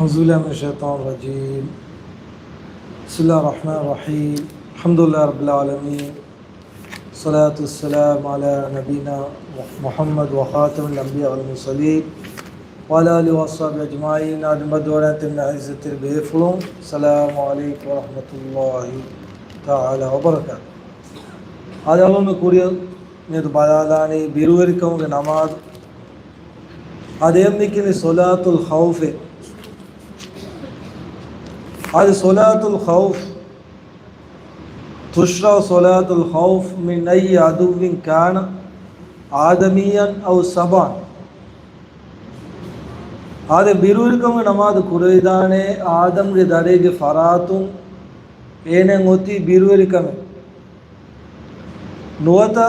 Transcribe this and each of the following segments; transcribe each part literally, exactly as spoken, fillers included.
أعوذ بالله من الشيطان الرجيم. بسم الله الرحمن الرحيم. الحمد لله رب العالمين. الصلاة والسلام على نبينا محمد وخاتم الأنبياء والمرسلين وعلى آله وأصحابه أجمعين. އާދެ، މަދުވަރަށް ތިމަން އިއްޒަތްތެރި ބޭފުޅުން، السلام عليكم ورحمة الله تعالى وبركاته. އާދެ، އަޅުގަނޑު ކުރިއަށް މިއަދު ބަލާލާނީ ބިރުވެރިކަމުގެ ނަމާދު. އާދެ، އެއަށް މި ކިޔަނީ ޞަލާތުލް ޚައުފޭ. އާދެ، ޞަލާތުލް ޚައުފް، تشرع صلاة الخوف من أي عدو كان آدميا أو سبعا. އާދެ، ބިރުވެރިކަމުގެ ނަމާދު ކުރެވިދާނެ އާދަމްގެ ދަރިއެއްގެ ފަރާތުން އޭނައަށް އޮތީ ބިރުވެރިކަމެއް. ނުވަތަ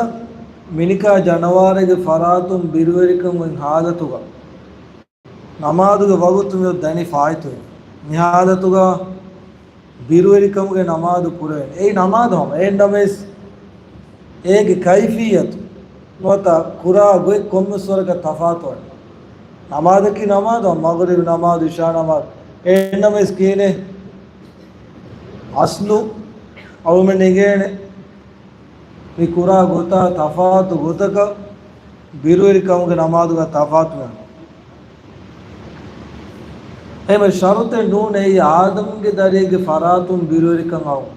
މިނިކާ ޖަނަވާރެއްގެ ފަރާތުން ބިރުވެރިކަމުގެ ހާލަތުގަ. ނަމާދުގެ ވަގުތު މިއޮތް ދަނީ ފާއިތުވެ. މި ހާލަތުގަ ބިރުވެރިކަމުގެ ނަމާދު ކުރެވެން. އެއީ ނަމާދު ހަމަ. އެހެންނަމަވެސް އޭގެ ކައިފިއްޔަތު ނުވަތަ ކުރާ ގޮތް ކޮންމެސް ވަރަކަށް ތަފާތުވާނެ. ނަމާދަކީ ނަމާދު ހަމަ. މަޣްރިބް ނަމާދު، އިޝާ ނަމާދު. އެހެންނަމަވެސް ކިޔޭނެ އަސްލު އަޅުމެން އެނގޭނެ މި ކުރާ ގޮތާ ތަފާތު ގޮތަކަށް ބިރުވެރިކަމުގެ ނަމާދުގަ ތަފާތުވާނެ. އެހެން ޝަރުތެއް ނޫން އެއީ އާދަމްގެ ދަރިއެއްގެ ފަރާތުން ބިރުވެރިކަން އައުން.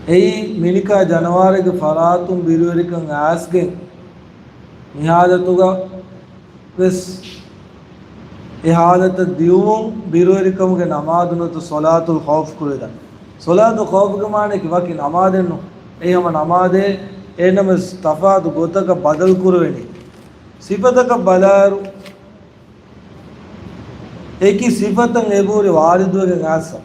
އެއީ މިނިކާ ޖަނަވާރެއްގެ ފަރާތުން ބިރުވެރިކަން އައިސްގެން މި ހާލަތުގަ ވެސް އެ ހާލަތަށް ދިއުމުން ބިރުވެރިކަމުގެ ނަމާދު ނުވަތަ ޞަލާތުލް ޚައުފް ކުރެވިދާނެ. ޞަލާތުލް ޚައުފްގެ މާނައަކީ ވަކި ނަމާދެއް ނޫން. އެއީ ހަމަ ނަމާދެއް، އެހެންނަމަވެސް ތަފާތު ގޮތަކަށް ބަދަލު ކުރެވެނީ. ސިފަތަކަށް ބަލާއިރު، އެކި ސިފަތައް އެބަހުރި ވާރިދުވެގެން އައިސްފަ.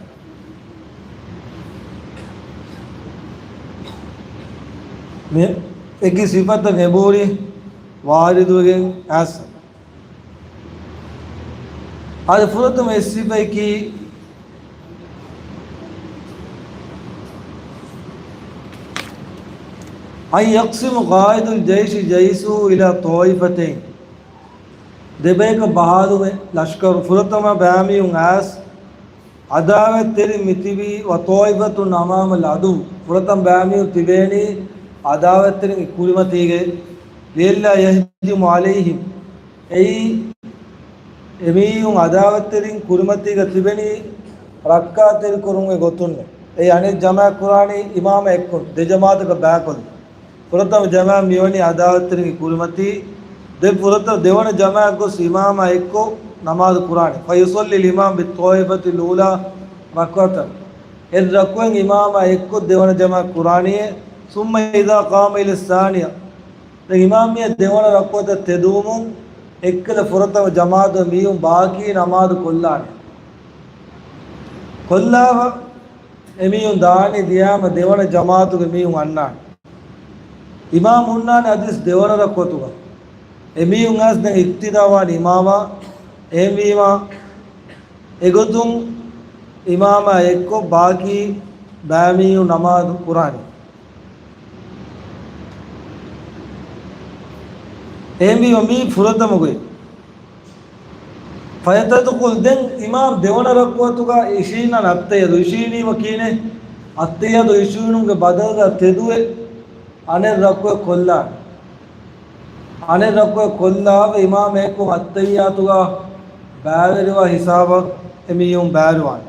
މި އެކި ސިފަތައް އެބަހުރި ވާރިދުވެގެން އައިސްފަ. އަދި ފުރަތަމަ އެއް ސިފައަކީ، أن يقسم قائد الجيش جيشه إلى طائفتين. ދެބަޔަކަށް ބަހާލުމެއް، ލަޝްކަރު ފުރަތަމަ ބައިމީހުން އައިސް، އަދާވަތްތެރިން މިތިބީ، وطائفة أمام العدو، ފުރަތަމަ ބައިމީހުން ތިބޭނީ އަދާވަތްތެރިންގެ ކުރިމަތީގައި، لئلا يهجم عليهم، އެއީ އެމީހުން އަދާވަތްތެރިން ކުރިމަތީގަ ތިބެނީ ރައްކާތެރިކުރުމުގެ ގޮތުންނެ. އެއީ އަނެއް ޖަމާޢަތް ކުރާނީ އިމާމާ އެއްކޮށް، ދެ ޖަމާޢަތަކަށް ބައިކޮށްލަން. ފުރަތަމަ ޖަމާޢަތް މިވަނީ އަދާވަތްތެރިންގެ ކުރިމަތީ، ދެން ފުރަތަ، ދެވަނަ ޖަމާޢަތް ގޮސް އިމާމާ އެއްކޮށް ނަމާދު ކުރާނީ. فيصلي الإمام بالطائفة الأولى ركعة، އެއް ރަކުޢަތް އިމާމާ އެއްކޮށް ދެވަނަ ޖަމާޢަތް ކުރާނީ. ثم إذا قام إلى الثانية، ދެން އިމާމް މިޔަށް ދެވަނަ ރަކުޢަތަށް ތެދުވުމުން އެއްކަލަ ފުރަތަމަ ޖަމާޢަތުގެ މީހުން ބާކީ ނަމާދު ކޮށްލާނެ. ކޮށްލާފަ އެމީހުން ދާނީ ދިޔާމަ ދެވަނަ ޖަމާޢަތުގެ މީހުން އަންނާނެ. އިމާމް ހުންނާނެ އަދިސް ދެވަނަ ރަކުޢަތުގަ. އެމީހުން އައިސް ދެން އިޤްތިދާވާނެ އިމާމާ. އެހެންވީމާ އެގޮތުން އިމާމާ އެއްކޮށް ބާކީ ބައިމީހުން ނަމާދު ކުރާނީ. އެހެންވީމަ މީ ފުރަތަމަ ގޮތް. فيتدخل، ދެން އިމާމް ދެވަނަ ރަކުޢަތުގަ އިށީންނަން އައްތަޙިއްޔާތު. އިށީނީމަ ކިހިނެއް؟ އައްތަޙިއްޔާތު އިށީނުމުގެ ބަދަލުގަ ތެދުވެ އަނެއް ރަކުޢަތް ކޮށްލާނެ. އަނެއް ރަކުޢަތް ކޮށްލާފަ އިމާމް އެއްކޮށް އައްތަޙިއްޔާތުގަ ބައިވެރިވާ ހިސާބަށް އެމީހުން ބައިވެރިވާނެ.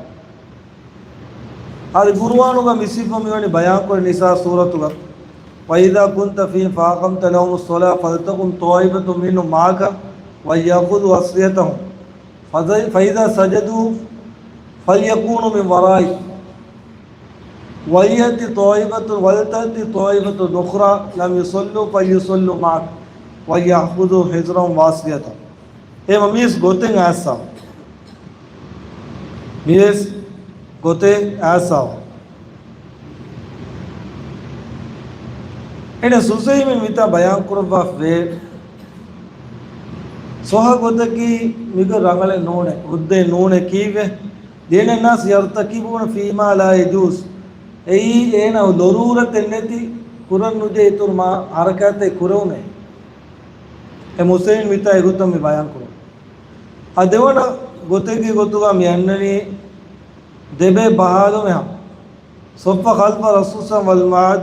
އަދި ޤުރުއާނުގަ މި ސިފަ މިވަނީ ބަޔާންކުރެ ނިސާ ސޫރަތުގަ، وإذا كنت فيهم فأقمت لهم الصلاة فلتقم طائفة منهم معك وليأخذوا أسلحتهم فإذا سجدوا فليكونوا من ورائكم ولتأت طائفة، ولتأت طائفة أخرى لم يصلوا فليصلوا معك وليأخذوا حذرهم وأسلحتهم. އެހެންވީމަ މީސް ގޮތެއް އައިސްފަ. މިވެސް ގޮތެއް އައިސްފަ. އެނެ ސުސެހިމިން މިތާ ބަޔާންކުރައްވާފަވޭ. ސޮހަ ގޮތަކީ މިގޮތް ރަނގަޅެއް ނޫނޭ، ހުއްދައެއް ނޫނޭ ކީއްވެ؟ لأن الناس يرتكبون فيما لا يجوز. އެއީ އޭނާ ލޮރޫރަތެއް ނެތި ކުރަން ނުޖެހޭ އިތުރު މާ ހަރަކާތެއް ކުރެވުމޭ. އެ މުސްލިމް މިތާ އެގޮތަށް މި ބަޔާން ކުރުން. އަ ދެވަނަ ގޮތެއްގެ ގޮތުގަ މި އަންނަނީ ދެބޭ ބަހާލުމެއް ހަމަ. صف خلف رسول الله والمعاد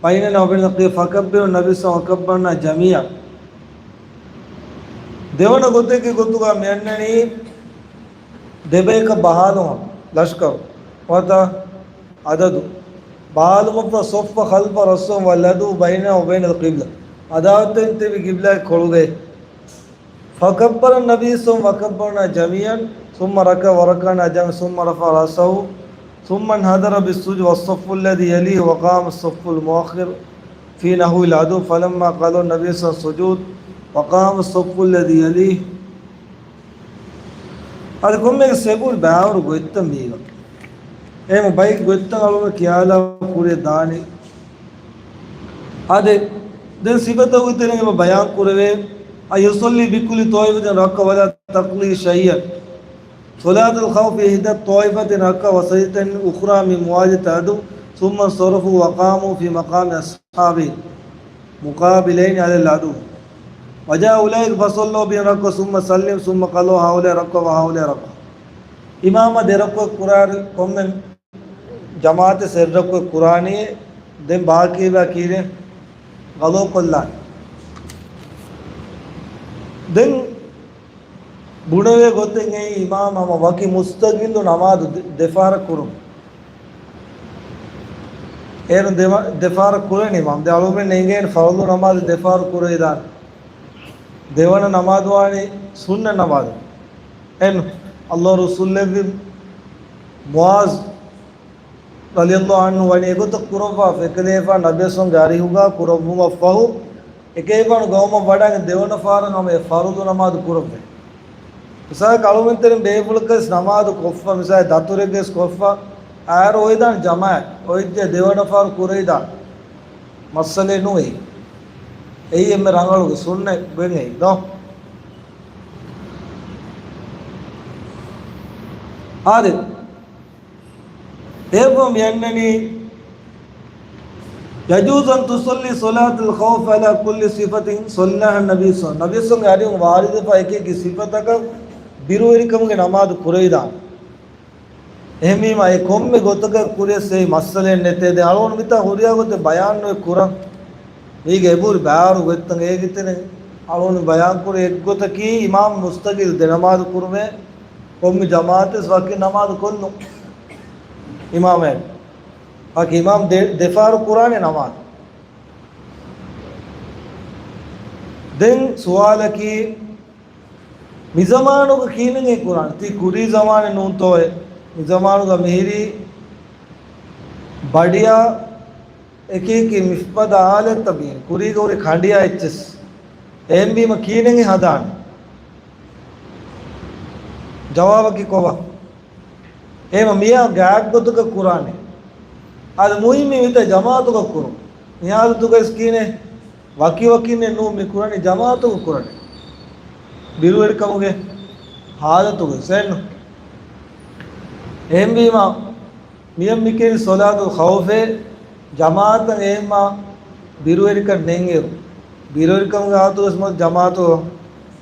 بيننا وبين القبلة فكبر النبي صلى الله عليه وسلم وكبرنا جميعا. ދެވަނަ ގޮތެއްގެ ގޮތުގަ މި އަންނަނީ ދެބަޔަކަށް ބަހާލުމަށް ލަޝްކަރު ނުވަތަ އަދަދު ބަހާލުމަށްފަހު صف خلف رسول الله والعدو بيننا وبين القبلة، އަދާވަތެއް ތިބި ޤިބްލާގެ ކޮޅުގައި. فكبر النبي صلى الله عليه وسلم وكبرنا جميعا ثم ركع وركعنا جميعا ثم رفع رأسه ثم انحدر بالسجود والصف الذي يليه وقام الصف المؤخر في نحو العدو فلما قضى النبي صلى الله عليه وسلم السجود وقام الصف الذي يليه. އަދި ކޮންމެ ސެބުރި ބާވަރު ގޮތްތައް މީގަ. އެހެން ބައި ގޮތްތައް އަޅުގަނޑު ކިޔާލާ ކުރިއަށް ދާނީ. އާދެ، ދެން ސިފަތަކުގެ ތެރެއިން އެބަ ބަޔާން ކުރެވޭ، أن يصلي بكل طائفة ركعة ولا تقضي شيئا. صلاة الخوف إحدى الطائفتين ركعة وسجدتين أخرى من مواجهة العدو، ثم انصرفوا وقاموا في مقام أصحابهم مقابلين على العدو. وجاء أولئك فصلوا بهم ركعة ثم سلموا ثم قضوا هؤلاء ركعة وهؤلاء ركعة. އިމާމަށް ދެ ރަކުޢަތް ކުރާއިރު ކޮންމެ ޖަމާޢަތެއް ސެއްރަކު ކުރާނީ، ދެން ބާކީވާ ކީރެ ގަލޯ ކޮށްލާނެ. ދެން ބުނެވޭ ގޮތެއް އެއީ އިމާމް ހަމަ ވަކި މުސްތަގިއްލު ނަމާދު ދެ-، ދެފާރަ ކުރުން. އޭރު ދެ-، ދެފާރަ ކުރަން އިމާމް. ދެ އަޅުމެން އެނގޭނެ ފަރުޟު ނަމާދު ދެފާރު ކުރެވިދާނެ. ދެވަނަ ނަމާދު ވާނީ ސުންނަ ނަމާދު. އެން އަﷲ ރުސުލެއްވި މުޢާޒް ރަޟިޔަﷲ ޢަންހު ވަނީ އެގޮތަށް ކުރައްވާފަ، އެކަލޭފާނު ނަބިއްޔާ ސައްލަﷲ ޢަލައިހި ވަސައްލަމްގެ އަރިހުގަ ކުރައްވުމަށްފަހު، އެކަލޭފާނު ގައުމަށް ވަޑައިގެން ދެވަނަ ފަހަރަށް ހަމަ އެ ފަރުޟު ނަމާދު ކުރައްވޭ. މިސާލަކަށް އަޅުމެން ތެރެއިން ބޭފުޅަކަށް ނަމާދު ކޮށްފަ، މިސާލަކަށް ދަތުރެއްގަސް ކޮށްފަ، އައިރު އޮތްދާނެ ޖަމާޢަތް، އޮތް ދެ ދެވަނަ ފަހަރު ކުރެވިދާނެ. މައްސަލައެއް ނޫން އެއީ. އެއީ އެންމެ ރަނގަޅު ސުންނަތް ގޮތް އެއީ ދޯ. އާދެ. އެއަށްވުރެ މި އަންނަނީ، يجوز أن تصلي صلاة الخوف على كل صفة صلاها النبي صلى الله عليه وسلم. ނަބިއްޔާގެ އަރިހުން ވާރިދުވެފަ އެކި އެކި ސިފަތަކަށް ބިރުވެރިކަމުގެ ނަމާދު ކުރެވިދާނެ. އެހެންވީމަ އެ ކޮންމެ ގޮތަކަށް ކުރިޔަސް އެއީ މައްސަލައެއް ނެތޭ. ދެން އަޅުގަނޑު މިތާ ހުރިހާ ގޮތެއް ބަޔާން ނުވެ ކުރަން. މީގެ އެބުރި ބާރު ގޮތްތައް އޭގެ ތެރެއިން އަޅުގަނޑު ބަޔާން ކުރި އެއްގޮތަކީ އިމާމް މުސްތަގިލް ދެ ނަމާދު ކުރުމޭ. ކޮންމެ ޖަމާޢަތެއް ވަކި ނަމާދު ކޮށްލުން. އިމާމެއް ވަކި އިމާމް ދެ-، ދެފާރު ކުރާނެ ނަމާދު. ދެން ސުވާލަކީ، މިޒަމާނުގަ ކިހިނެއް ކުރާނެ؟ ތީ ކުރީ ޒަމާނެއް ނޫންތޯއޭ؟ މިޒަމާނުގަ މިހިރީ ބަޑިޔާ އެކި އެކި މިފަދަ އާލަތްތައް ބިން ކުރީގަ ހުރި ކަނޑިޔާ އެއްޗެސް. އެހެންވީމަ ކިހިނެއް ހަދާނެ؟ ޖަވާބަކީ ކޮބާ؟ އެހެމަ މިޔާ ގާތްގޮތަކަށް ކުރާނެ. އާދެ މުހިއްމީ މިތާ ޖަމާޢަތުގަ ކުރުން. މި ހާލަތުގައި ސްކީނެ ވަކި ވަކިންނެއް ނޫން މި ކުރަނީ ޖަމާޢަތުގަ ކުރަނީ. ބިރުވެރިކަމުގެ ހާލަތުގައި ސެން. އެހެންވީމަ މިޔަށް މިކިޔަނީ ޞަލާތުލް ޚައުފޭ ޖަމާޢަތަށް އެހެންމާ ބިރުވެރިކަން ނެތްއިރު، ބިރުވެރިކަމުގެ ހާލަތުގައި ޖަމާޢަތު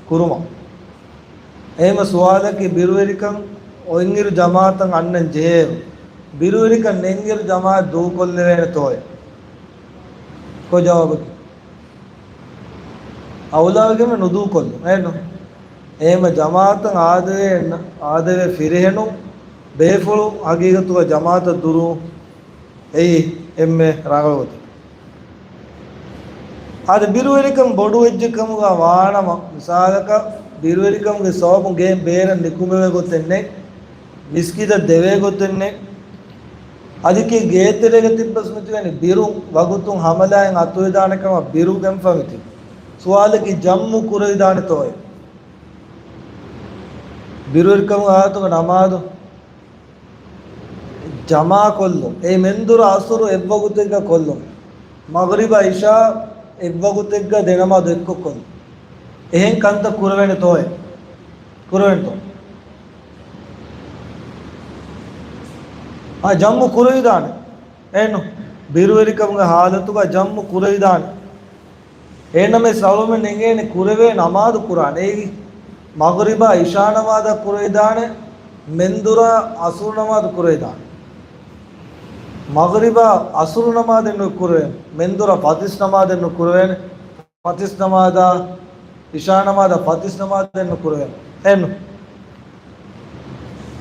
ކުރުމަށް. އެހެންމަ ސުވާލަކީ ބިރުވެރިކަން އޮތްއިރު ޖަމާޢަތަށް އަންނަން ޖެހޭއިރު، ބިރުވެރިކަން ނެތްއިރު ޖަމާޢަތް ދޫކޮށްލެވޭނެތޯއޭ؟ ކޮ ޖަވާބަކީ؟ އައުލާވެގެން ނުދޫކޮށްލުން. އެހެންނު؟ އެހެންމަ ޖަމާޢަތަށް އާދެވޭ، އާދެވޭ ފިރިހެނުން ބޭފުޅުން ހަގީގަތުގަ ޖަމާޢަތަށް ދުރު އެއީ އެންމެ ރަނގަޅު ގޮތެއް. އާދެ، ބިރުވެރިކަން ބޮޑުވެއްޖެ ކަމުގަ ވާނަމަ، މިސާލަކަށް ބިރުވެރިކަމުގެ ސަބަބުން ގޭން ބޭރަށް ނިކުމެވޭ ގޮތެއް ނެތް، މިސްކިތަށް ދެވޭ ގޮތެއް ނެތް، އަދިކީ ގޭތެރޭގަ ތިއްބަސް މިތިބެނީ ބިރު ވަގުތުން ހަމަލާއިން އަތުވެދާނެ ކަމަށް ބިރު ގެންފަ މިތިބެ. ސުވާލަކީ ޖަމްޢު ކުރެވިދާނެތޯއޭ؟ ބިރުވެރިކަމުގެ ހާލަތުގަ ނަމާދު ޖަމާކޮށްލުން. އެ މެންދުރު އަސުރު އެއްވަގުތެއްގަ ކޮށްލުން. މަޣްރިބާ އިޝާ އެއްވަގުތެއްގަ ދެނަމާދު އެއްކޮށް ކޮށްލުން. އެހެން ކަންތައް ކުރެވޭނެތޯއޭ؟ ކުރެވޭނެތޯ؟ އާ، ޖަމްޢު ކުރެވިދާނެ. އެހެންނު؟ ބިރުވެރިކަމުގެ ހާލަތުގަ ޖަމްޢު ކުރެވިދާނެ. އެހެންނަމަވެސް އަޅުމެން އެނގޭނެ ކުރެވޭ ނަމާދު ކުރާނެ. އެއީ މަޣްރިބާ އިޝާ ނަމާދަށް ކުރެވިދާނެ، މެންދުރާ އަސުރު ނަމާދު ކުރެވިދާނެ. މަޣްރިބާ އަސުރު ނަމާދެއް ނުކުރެވޭނެ، މެންދުރާ ފަތިސް ނަމާދެއް ނުކުރެވޭނެ. ފަތިސް ނަމާދާ، އިޝާ ނަމާދާ ފަތިސް ނަމާދެއް ނުކުރެވޭނެ. އެއްނު.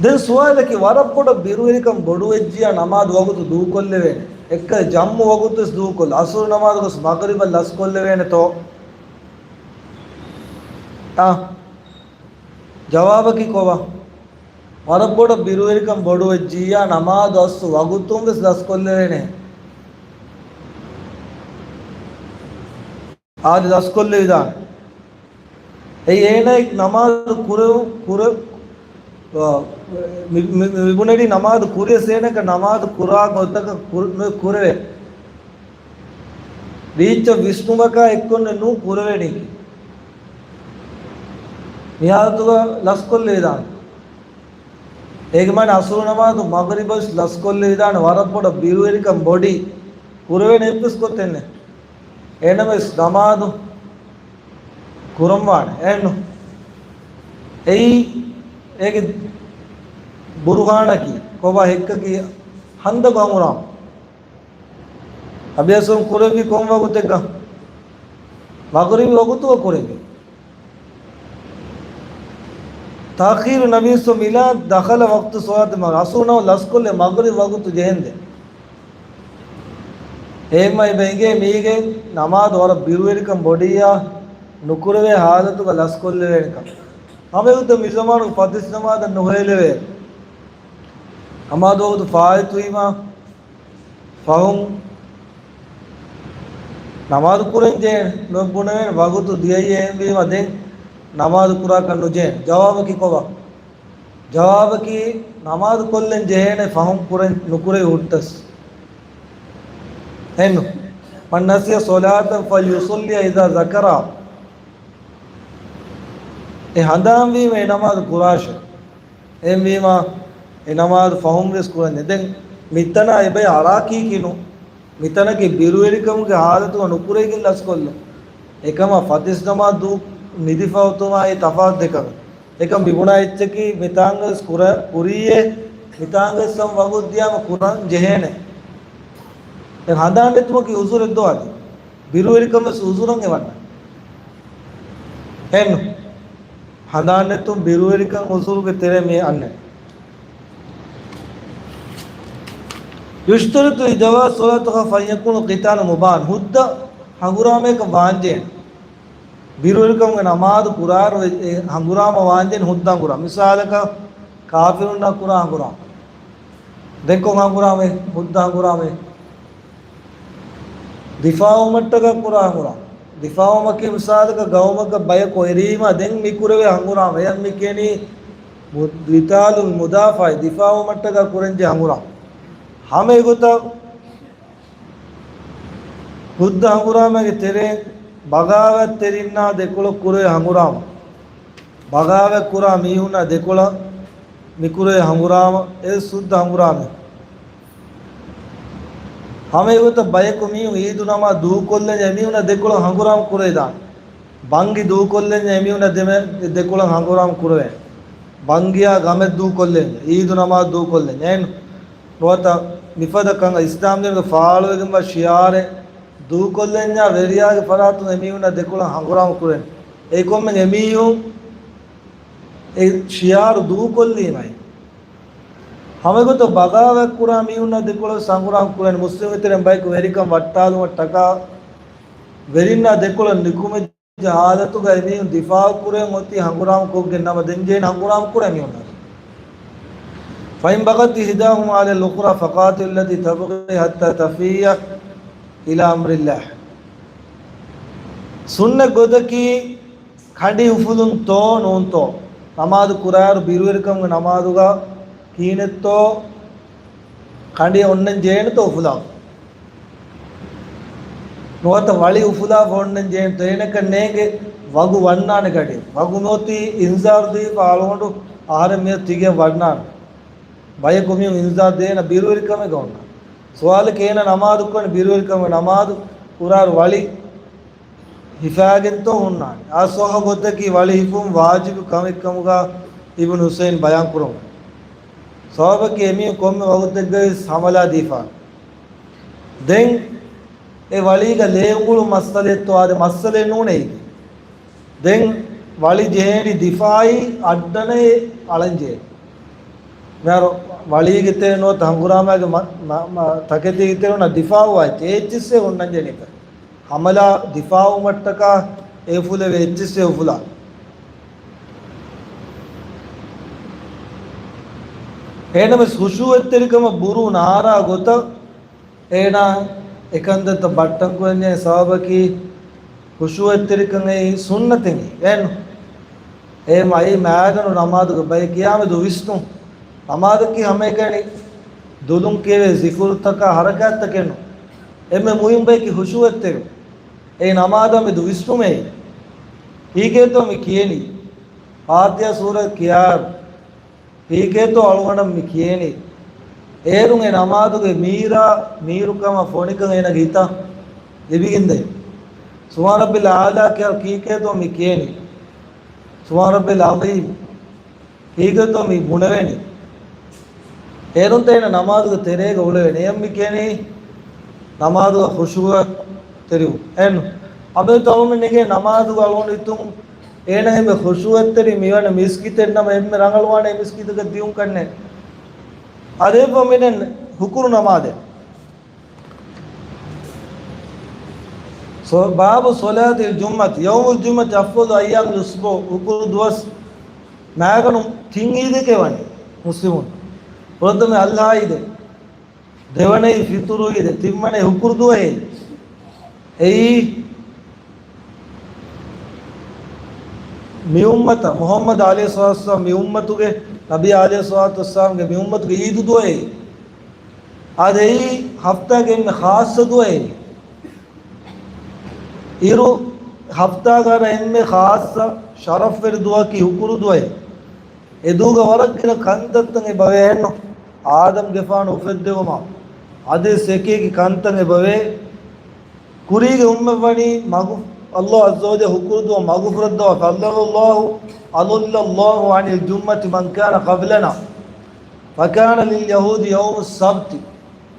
ދެން ސުވާލަކީ، ވަރަށް ބޮޑަށް ބިރުވެރިކަން ބޮޑުވެއްޖިޔާ ނަމާދު ވަގުތު ދޫކޮށްލެވޭނެ. އެއްކަލަ ޖަމްއު ވަގުތު ވެސް ދޫކޮށްލާ. އަސުރު ނަމާދު ގޮސް މަޣްރިބަށް ލަސްކޮށްލެވޭނެތޯ؟ އާ. ޖަވާބަކީ ކޮބާ؟ ވަރަށް ބޮޑަށް ބިރުވެރިކަން ބޮޑުވެއްޖިއްޔާ ނަމާދު އަސްލު ވަގުތުން ވެސް ލަސްކޮށްލެވޭނެ. އާދެ، ލަސްކޮށްލެވިދާނެ. އެއީ އޭނައަށް ނަމާދު ކުރެވު-، ކުރެ-، އާ، މި-، މި-، މި-، މިބުނެލީ ނަމާދު ކުރިޔަސް އޭނައަކަށް ނަމާދު ކުރާ ގޮތަކަށް ކުރ-، ނު-، ކުރެވޭ. ރީއްޗަށް ވިސްނުމަކާ އެއްކޮށް ނޫން ކުރެވެނީކީ. މި ހާލަތުގަ ލަސްކޮށްލެވިދާނެ. އޭގެ މާނަ އަސުރު ނަމާދު މަޣްރިބަށް ލަސްކޮށްލެވިދާނެ، ވަރަށް ބޮޑަށް ބިރުވެރިކަން ބޮޑީ. ކުރެވޭނެ އެއްވެސް ގޮތެއް ނެތް. އެހެނަސް ނަމާދު ކުރަންވާނެ. އެހެންނު. އެއީ އޭގެ ބުރުހާނަކީ، ކޮބާ ހެއްކަކީ ހަނދަކު ހަނގުރާމަ. އަބިޔަސުން ކުރެއްވީ ކޮން ވަގުތެއްގަ؟ މަޣްރިބި ވަގުތުގަ ކުރެއްވީ. ތައުޚީރު ނަބީ ސޮ މިލާ ދަޚަލަ ވަޤްތު ޞަލާތި މަޣްރިބް. އަސުރު ނަމާދު ލަސްކޮށްލެވޭ މަޣްރިބް ވަގުތު ޖެހެންދެން. އެހެންމަ އެބަ އެނގޭ މީގެ ނަމާދު ވަރަށް ބިރުވެރިކަން ބޮޑިއްޔާ ނުކުރެވޭ ހާލަތުގަ ލަސްކޮށްލެވޭނެކަން. ހަމައެގޮތަށް މި ޒަމާނުގަ ފަތިސް ނަމާދަށް ނުހޭލެވޭ. ނަމާދު ވަގުތު ފާއިތުވީމާ ފަހުން ނަމާދު ކުރަން ޖެހޭނެ ނުބުނެވޭނެ ވަގުތު ދިޔައީ އެހެންވީމަ ދެން ނަމާދު ކުރާކަށް ނުޖެހޭނެ. ޖަވާބަކީ ކޮބާ؟ ޖަވާބަކީ ނަމާދު ކޮށްލަން ޖެހޭނެ ފަހުން ކުރަން ނުކުރެވި ހުއްޓަސް. އެންނު. من نسي صلاة فليصلها إذا ذكرها. އެ ހަނދާންވީމަ އެ ނަމާދު ކުރާށޭ. އެހެންވީމާ، އެ ނަމާދު ފަހުން ވެސް ކުރަންޖެ. ދެން މިތަނާ އެބައި އަޅާކީކީ ނޫން. މިތަނަކީ ބިރުވެރިކަމުގެ ހާލަތުގަ ނުކުރެވިގެން ލަސްކޮށްލުން. އެކަމާ ފަތިސް ނަމާދު ނިދިފަ އޮތުމާއި ތަފާތު ދެކަމެއް. އެކަމް މިބުނާ އެއްޗަކީ މިތާނގަވެސް ކުރަ-، ކުރީއޭ، މިތާނގަވެސް ވަގުތު ދިޔާމަ ކުރަން ޖެހޭނެ. ދެން ހަނދާން ނެތުމަކީ އުޒުރެއް ދޯ އަދި؟ ބިރުވެރިކަން ވެސް އުޒުރަށް އެ ވަންނަ. އެން. ހަނދާން ނެތުން ބިރުވެރިކަން އުޒުރުގެ ތެރޭ މި އަންނަނީ. يشترط لجواز الصلاة خلفه أن يكون القتال مباحا. ހުއްދަ ހަނގުރާމައަކަށް ވާންޖެހޭނެ. ބިރުވެރިކަމުގެ ނަމާދު ކުރާއިރު އެ ހަނގުރާމަ ވާންޖެހޭނެ ހުއްދަ ހަނގުރާމަ. މިސާލަކަށް ކާފިރުންނާ ކުރާ ހަނގުރާމަ. ދެން ކޮން ހަނގުރާމައެއް؟ ހުއްދަ ހަނގުރާމައެއް. ދިފާއުވުމަށްޓަކާ ކުރާ ހަނގުރާމަ. ދިފާއުވުމަކީ މިސާލަކަށް ގައުމަކަށް ބަޔަކު އެރީމަ ދެން މި ކުރެވޭ ހަނގުރާމަ. އެޔަށް މި ކިޔަނީ މު-، ޤިތާލުލް މުދާފަޢަ، ދިފާއުވުމަށްޓަކާ ކުރަންޖެހޭ ހަނގުރާމަ. ހަމަ އެގޮތަށް ހުއްދަ ހަނގުރާމަގެ ތެރެއިން ބަޣާވާތްތެރިންނާ ދެކޮޅަށް ކުރެވޭ ހަނގުރާމަ. ބަޣާވާތް ކުރާ މީހުންނާ ދެކޮޅަށް މިކުރެވޭ ހަނގުރާމަ އެ ހުއްދަ ހަނގުރާމަ. ހަމަ އެގޮތަށް ބަޔަކު މީހުން އީދު ނަމާދު ދޫކޮށްލަންޏާ އެމީހުންނާ ދެކޮޅަށް ހަނގުރާމަ ކުރެވިދާނެ. ބަންގި ދޫކޮށްލަންޏާ އެމީހުންނާ ދެމެ-، ދެކޮޅަށް ހަނގުރާމަ ކުރެވޭނެ. ބަންގިޔާ ގަމެއް ދޫކޮށްލަންޏާ އީދު ނަމާދު ދޫކޮށްލަންޏާ. އެހެން ނުވަތަ މިފަދަ ކަމަށް އިސްލާމްދީނުގެ ފާޅުވެގެންވާ ޝިޢާރެއް ދޫކޮށްލަންޏާ ވެރިޔާގެ ފަރާތުން އެމީހުންނާ ދެކޮޅަށް ހަނގުރާމަ ކުރޭނެ. އެއީ ކޮންމެ އެމީހުން އެ ޝިޢާރު ދޫކޮށްލީމައި. ހަމަގޮތަށް ބަޣާވާތް ކުރާ މީހުންނާ ދެކޮޅަށް ހަނގުރާމަ ކުރޭނެ. މުސްލިމުންގެ ތެރެއިން ބަޔަކު ވެރިކަން ވައްޓާލުމަށްޓަކާ ވެރިންނާ ދެކޮޅަށް ނިކުމެ ޖެހޭ ހާލަތުގަ އެމީހުން ދިފާޢު ކުރަން އޮތީ ހަނގުރާމަ ކޮށްގެން ނަމަ ދެން ޖެހޭނެ ހަނގުރާމަ ކުރަން މީހުންނަށް. فإن بغت إحداهما على الأخرى فقاتلوا التي تبغي حتى تفيء إلى أمر الله. ސުންނަތް ގޮތަކީ ކަނޑި އުފުލުންތޯ ނޫންތޯ، ނަމާދު ކުރާއިރު ބިރުވެރިކަމުގެ ނަމާދުގަ ކިހިނެއްތޯ ކަނޑި އޮންނަން ޖެހޭނެތޯ އުފުލާ. ނުވަތަ ވަޅި އުފުލާފަ އޮންނަން ޖެހޭނެތޯ އޭނަކަށް ނޭނގެ ވަގު ވަންނާނެ ކަނޑި. ވަގު ނުއޮތީ އިންޒާރު ދީފަ އަޅުގަނޑު އަހަރެން މިއޮތީ ތިގެން ވަންނާނެ. ބަޔަކު މިއު އިންޒާރު ދޭނަ ބިރުވެރިކަމެއްގަ އޮންނާނެ. ސުވާލަކީ އޭނަ ނަމާދު ކުރަނީ ބިރުވެރިކަމެއް ނަމާދު ކުރާއިރު ވަޅި ހިފާގެންތޯ ހުންނާނެ. އާ ޞައްޙަ ގޮތަކީ ވަޅި ހިފުން ވާޖިބު ކަމެއްކަމުގަ އިބްނު ޙުސައިން ބަޔާން ކުރަމުން. ސަބަބަކީ އެމީހުން ކޮންމެ ވަގުތެއްގަވެސް ހަމަލާ ދީފާނެ. ދެން އެ ވަޅީގަ ލޭ އުނގުޅު މައްސަލައެއްތޯ އާދެ މައްސަލައެއް ނޫނޭ. ދެން ވަޅި ޖެހޭނީ ދިފާއީ އައްޑަނައޭ އަޅަންޖެހޭ. މިހާރު ވަޅީގެ ތެރެ ނުވަތަ ހަނގުރާމާގެ މަ-، މަ-، މަ-، ތަކެތީގެ ތެރެ ނުވަތަ ދިފާއުވާ އެއްޗެއްސޭ ހުންނަންޖެހެނީ. ހަމަލާ ދިފާއުވުމަށްޓަކާ އެ އުފުލެވޭ އެއްޗެއްސޭ އުފުލާ. އެހެނަމެސް ޚުޝޫޢަތްތެރިކަމަށް ބުރޫ ނާރާ ގޮތަށް އޭނާ އެކަންތައްތައް ބައްޓަން ކުރަންޖެހޭ ސަބަބަކީ ޚުޝޫޢަތްތެރިކަން އެއީ ސުންނަތެއް އެއްނު. އޭ މައި މާގަނޑު ނަމާދުގެ ބައެއް ޤިޔާމެދު ވިސްނުން. ނަމާދަކީ ހަމައެކަނި ދުލުން ކިޔެވޭ ޒިކުރުތަކާ ޙަރަކާތްތަކެއްނު. އެންމެ މުހިންމު ބަޔަކީ ޚުޝޫޢަތްތެރި. އެ ނަމާދަށް މެދު ވިސްނުމޭ. ކީކޭތޯ މި ކިޔެނީ؟ ފާތިޙަ ސޫރަތް ކިޔާއިރު ކީކޭތޯ އަޅުގަނޑަށް މި ކިޔެނީ؟ އޭރުން އެ ނަމާދުގެ މީރާ މީރުކަމަށް ފޮނިކަން އޭނަގެ ހިތަށް ލިބިގެންދޭ. ސުބްޙާނަ ރައްބިލް އަޢްލާ ކިޔާ ކީކޭތޯ މި ކިޔެނީ؟ ސުބްޙާނަ ރައްބިލް ޢަޒީމް ކީކޭތޯ މި ބުނެވެނީ؟ އޭރުން އޭނަ ނަމާދުގެ ތެރޭގަ އުޅެވެނީ. އެއަށް މި ކިޔަނީ ނަމާދުގަ ޚުޝޫޢަތްތެރިވުން. އެން އަބަދު އަޅުގަނޑުމެން ނަމާދުގަ އަޅުގަނޑު ހިތުން އޭނަ އެންމެ ޚުޝޫޢަތްތެރި މިވަނީ މިސްކިތެއް ނަމަ، އެންމެ ރަނގަޅުވާނީ މިސްކިތުގަ ދިޔުން ކަންނޭނގެ. އަދި އެއްވަރު މިނެން ހުކުރު ނަމާދެއް. ސޮ-، ބާބު ޞަލާތިލް ޖުމްޢަތި، ޔައުމުލް ޖުމްޢަތި އަފްޟަލު އައްޔާމިލް އުސްބޫޢި، ހުކުރު ދުވަސް މާގަނޑު ތިން ޢީދެކޭ ވަނީ މުސްލިމުން. ފުރަތަމަ އަޟްޙާ ޢީދެއް، ދެވަނައީ ފިޠުރު ޢީދެއް، ތިންވަނައީ ހުކުރު ދުވަހޭ. އެއީ މި އުއްމަތަށް، މުޙައްމަދު ޢަލައިހިއްޞަލާތު ވައްސަލާމް މި އުއްމަތުގެ، ނަބީ ޢަލައިހިއްޞަލާތު ވައްސަލާމްގެ މި އުއްމަތުގެ ޢީދު ދުވަހޭ. އާދެ، އެއީ ހަފްތާގެ އެންމެ ޚާއްޞަ ދުވަހެއް. އިރު ހަފްތާގަ އެންމެ ޚާއްޞަ ޝަރަފްވެރި ދުވަހަކީ ހުކުރު ދުވަހެއް. އެ ދުވަހުގަ ވަރަށް ގިނަ ކަންތައްތައް އެބަވޭ އެއްނު. އާދަމްގެފާނު އުފެއްދެވުމާ އަދިވެސް އެކި އެކި ކަންތައް އެބަވޭ. ކުރީގެ އުއްމަތްވަނީ މަގު-، ﷲ ޢައްޒަ ވަޖައްލަ ހުކުރު ދުވަހު މަގުފުރައްދަވާ، فَأَضَلَّ اللَّهُ، أَضَلَّ اللَّهُ عَنِ الْجُمْعَةِ مَنْ كَانَ قَبْلَنَا. فَكَانَ لِلْيَهُودِ يَوْمُ السَّبْتِ.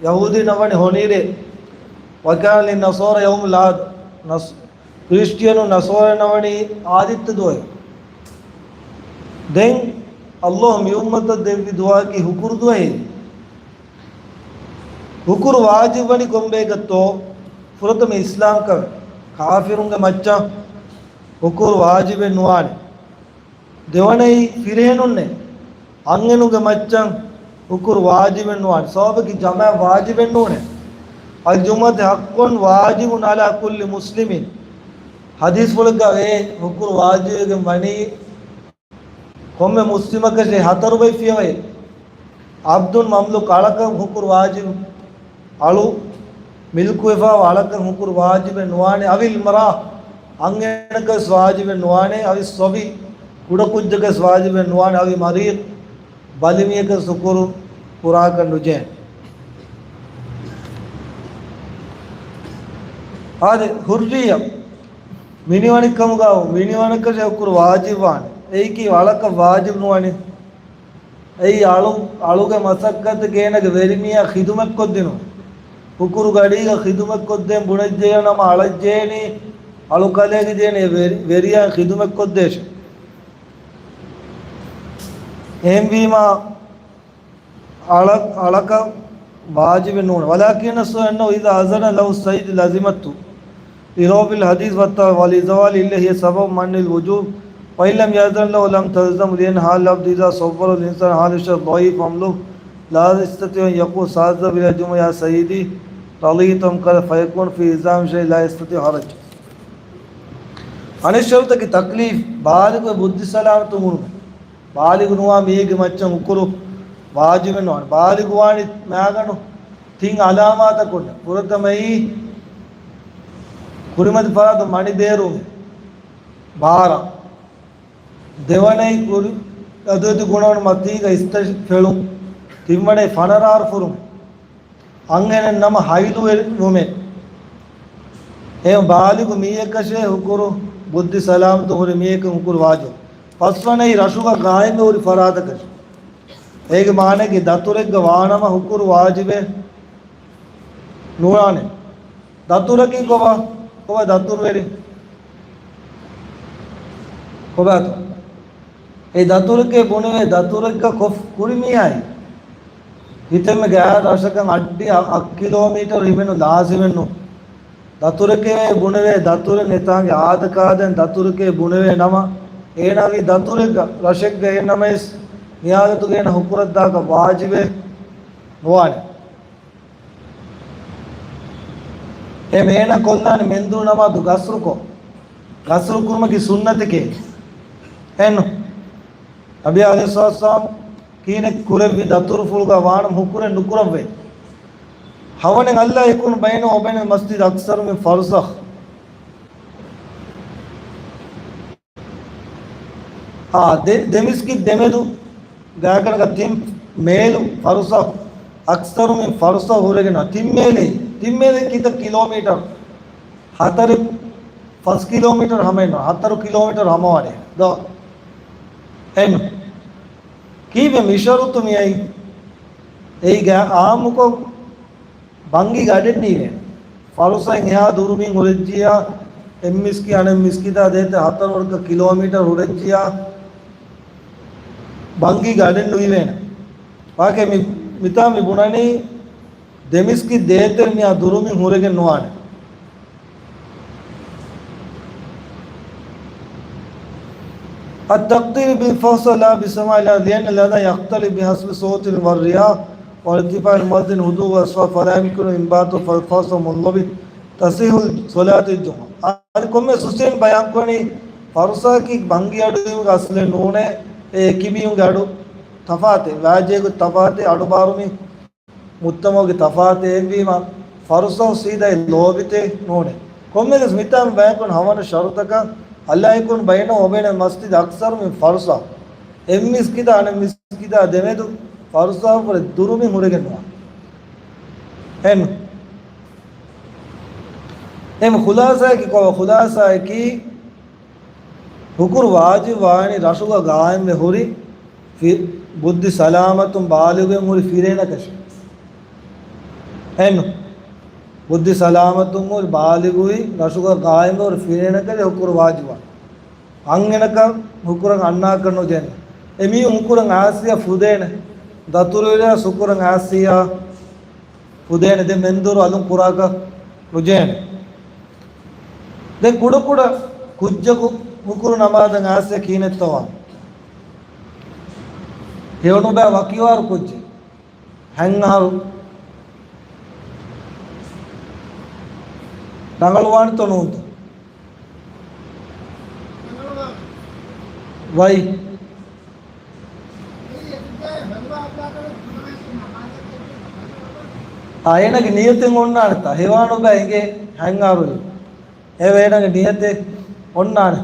ޔަހޫދީންނަށް ވަނީ ހޮނިއިރެއް. وَكَانَ لِلنَّصَارَى يَوْمُ الْأَحَدِ. ނަސް-، ކްރިސްޓިއަނު ނަސާރައިންނަށް ވަނީ އާދިއްތަ ދުވަހެއް. ދެން ﷲ މި އުއްމަތަށް ދެއްވި ދުވަހަކީ ހުކުރު ދުވަހޭ. ހުކުރު ވާޖިބު ވަނީ ކޮންބައިގަތޯ؟ ފުރަތަމަ އިސްލާމްކަމެއް. ކާފިރުންގެ މައްޗަށް ހުކުރު ވާޖިބެއް ނުވާނެ. ދެވަނައީ ފިރިހެނުންނޭ. އަންހެނުންގެ މައްޗަށް ހުކުރު ވާޖިބެއް ނުވާނެ. ސަބަބަކީ ޖަމާޢަތް ވާޖިބެއް ނޫނޭ. الْجُمْعَةُ حَقٌّ وَاجِبٌ عَلَى كُلِّ مُسْلِمٍ. ޙަދީޘްފުޅެއްގަ ވޭ ހުކުރު ވާޖިބެއް ވަނީ ކޮންމެ މުސްލިމަކަށް ހަތަރު ބައި ފިޔަވައި. ޢަބްދުން މަމްލޫކް އަޅަކަށް ހުކުރު ވާޖިބު. އަޅު މިލްކުވެފާ އަޅަކަށް ހުކުރު ވާޖިބެއް ނުވާނެ. އަވިލް މަރާ އަންހެނަކަށް ވާޖިބެއް ނުވާނެ. އަވި ޞަބީ ކުޑަކުއްޖަކަށް ވާޖިބެއް ނުވާނެ. އަވި މަރީޟް ބަލިމީހަކަށް ހުކުރު ކުރާކަށް ނުޖެހޭ. އާދެ، ޙުއްރިއްޔަ. މިނިވަނިކަމުގަ މިނިވަނަކަށް ހުކުރު ވާޖިބުވާނެ. އެއީކީ އަޅަކަށް ވާޖިބު ނުވަނީ. އެއީ އަޅު، އަޅުގެ މަސައްކަތަކީ އޭނަގެ ވެރިމީހާ ޚިދުމަތްކޮށްދިނުން. ހުކުރު ގަޑީގަ ޚިދުމަތްކޮށްދޭން ބުނެއްޖެޔާ ނަމަ އަޅައްޖޭނީ، އަޅުކަލޭގެ ޖޭނީ ވެރި، ވެރިޔާ ޚިދުމަތްކޮށްދޭށޭ. އެހެންވީމާ، އަޅަ، އަޅަކަށް ވާޖިބެއް ނޫން. وَلَكِنَّ الصَّحِيحَ أَنَّهُ إِذَا أَذِنَ لَهُ السَّيِّدُ لَزِمَتْهُ لِرَوِّ الْحَدِيثِ وَالتَّ، وَلِزَوَالِ اللَّهِ سَبَبُ مَنْعِ الْوُجُوبِ، وَإِنْ لَمْ يَأْذَنْ لَهُ لَمْ تَلْزَمْهُ، لِأَنَّ هَذَا اللَّفْظَ إِذَا صَوَّرَهُ الْإِنْسَانُ حَالَ الشَّيْءِ الضَّعِيفِ الْمَمْلُوكِ لَا يَسْتَطِيعُ أَنْ يَقُولَ سَأَذَّبُ إِلَى الْجُمُعَةِ يَا سَيِّدِي، رَضِيتُ أَمْ كَرِهْتُ، فَيَكُونُ فِي إِلْزَامِ الشَّيْءِ لَا يَسْتَطِيعُ حَرَجٌ. އަނެއް ޝަރުޠަކީ ތަކްލީފް، ބާލިޣު ބުއްދި ސަލާމަތު ނުވުނު. ބާލިޣު ނުވާ މީހެއްގެ މައްޗަށް ހުކުރު ވާޖިބެއް ނުވާނެ. ބާލިޣު ވާނީ މައިގަނޑު ތިން ޢަލާމާތަކުން. ފުރަތަމައީ، ކުރިމަތި ފަރާތުން މަނި ބޭރުން. ބާރަ. ދެވަނައީ، ކުރި އަދުވެތި ގުނަވަން މަތީގަ އިސްތަށި ފެޅުން. ތިންވަނައީ، ފަނަރަ އަރު ފުރުން. އަންހެނެއް ނަމަ ހައިލު ވެ-، ވުމެއް. އެ ބާލިޣު މީހަކަށޭ ހުކުރު، ބުއްދި ސަލާމަތު ހުރި މީހަކަށް ހުކުރު ވާޖިބު. ފަސްވަނައީ ރަށުގަ ގާއިމް ހުރި ފަރާތަކަށް. އޭގެ މާނައަކީ ދަތުރެއްގަ ވާނަމަ ހުކުރު ވާޖިބެއް ނުވާނެ. ދަތުރަކީ ކޮބާ؟ ކޮބާ ދަތުރުވެރި؟ ކޮބާތޯ؟ އެ ދަތުރެކޭ ބުނެވޭ ދަތުރެއްގަ ކޮށް ކުރި މީހާއި. ހިތެއްމެ ގާތް ރަށަކަށް އައްޑި އަ-، އަށް ކިލޯމީޓަރު ހިމެނު ލާޒިމެއްނު. ދަތުރެކޭ ބުނެވޭ ދަތުރެއް ނެތާނގެ އާދަކާދައިން ދަތުރެކޭ ބުނެވޭ ނަމަ، އޭނާ ވީ ދަތުރެއްގަ ރަށެއްގަ އެ ނަމަވެސް މިހާލަތުގަ އޭނާ ހުކުރަށްދާކަށް ވާޖިބެއް ނުވާނެ. އެ މޭނަ ކޮށްލާނެ މެންދުރު ނަމާދު ގަސްރުކޮށް، ގަސްރު ކުރުމަކީ ސުންނަތެކޭ. އެންނު. ނަބީ ޢަލައިހިއްސަލާމް ކީނެއް ކުރެއްވި ދަތުރުފުޅުގަ ވާނަމަ ހުކުރެއް ނުކުރައްވޭ. ހަވަނެއް އައްލާ ޔަކޫނަ ބައިނަ ވަބައިނަލް މަސްޖިދި އަކްސަރު މިން ފަރުސަޚް. އާ، ދެ، ދެ މިސްކިތް ދެމެދު ގާތްގަނޑަކަށް ތިން މޭލު ފަރުސަޚް، އަކްސަރު މިން ފަރުސަޚް ހުރެގެން ތިން މޭލެއް، ތިން މޭލެއް ކިތައް ކިލޯމީޓަރު؟ ހަތަރު، ފަސް ކިލޯމީޓަރު ހަމައެއް ނޫން، ހަތަރު ކިލޯމީޓަރު ހަމަވާނެ ދޯ. އެން. ކީއްވެ މި ޝަރުޠު މިއައީ؟ އެއީ ގާ އާއްމުކޮށް ބަންގީގެ އަޑެއް ނީވޭނެ. ފަރުސަޚް އިން އެހާ ދުރުމިން ހުރެއްޖިއްޔާ، އެއް މިސްކިތް އަނެއް މިސްކިތާ ދޭތެރޭ ހަތަރު ވަރަކަށް ކިލޯމީޓަރު ހުރެއްޖިއްޔާ، ބަންގީގެ އަޑެއް ނުއިވޭނެ. ވާކެ މި، މިތާ މި ބުނަނީ ދެ މިސްކިތް ދޭތެރޭ މިހާ ދުރުމިން ހުރެގެން ނުވާނެ. التقدير بالفرسخ لا بالسماء، لأن الأذان يختلف بحسب صوت الرياح وارتفاع المؤذن حدوث الأصوات، فلا يمكن إنبات الفرسخ منضبط، تصح صلاة الجمعة. އަދި ކޮންމެ ސުސްތެއް ބަޔާންކުރަނީ، ފަރުސަޚަކީ ބަންގި އަޑު އިވުގެ އަސްލެއް ނޫނޭ، އެ އެކި މީހުންގެ އަޑު ތަފާތެއް، ވާޖޭގު ތަފާތެއް، އަޑުބާރުމި މުޖްތަމަޢުގެ ތަފާތެއް އެއްވީމަ، ފަރުސަޚު ސީދާ ލޯބިތެއް ނޫނޭ. ކޮންމެވެސް މިތާ މި ބަޔާންކުރަން ހަވަނަ ޝަރުޠަކަށް، ألا يكون بينه وبين المسجد أكثر من فرسخ. އެއް މިސްކިތާ އަނެއް މިސްކިތާ ދެމެދު ފަރުސަޚަށްވުރެ ދުރުމި ހުރެގެން ނުވާ. އެން. އެމް ޚުލާޞާއަކީ ކޮބާ؟ ޚުލާޞާއަކީ ހުކުރު ވާޖިބު ވާނީ ރަށުގަ ގާއިމްވެ ހުރި ފި-، ބުއްދި ސަލާމަތުން ބާލިޣުވެ ހުރި ފިރިހެނަކަށެ. އެން. ބުއްދި ސަލާމަތުން ހުރި ބާލިޣުވި ރަށުގަ ގާއިމްވެ ހުރި ފިރިހެނަކަށެ ހުކުރު ވާޖިބު ވާނީ. އަންހެނަކަށް ހުކުރަން އަންނާކަށް ނުޖެހޭނެ. އެމީހުން ހުކުރަން އާސިޔާ ފުދޭނެ. ދަތުރުވެރިޔާ ހުކުރަން އާސިޔާ ފުދޭނެ. ދެން މެންދުރު އަލުން ކުރާކަށް ނުޖެހޭނެ. ދެން ކުޑަކުޑަ ކުއްޖަކު ހުކުރު ނަމާދަށް އާސިޔާ ކިހިނެއްތޯ ވާން؟ ހެޔޮނުބައި ވަކިވާރު ކުއްޖެއް. ހަތް އަހަރު ރަނގަޅުވާނެތޯ ނޫންތޯ؟ ވައި. އާ، އޭނަގެ ނިޔަތެއް އޮންނާނެތާ؟ ހެޔޮނުބައި އެނގޭ ހަތް އަހަރު. އެ އޭނަގެ ނިޔަތެއް އޮންނާނެ.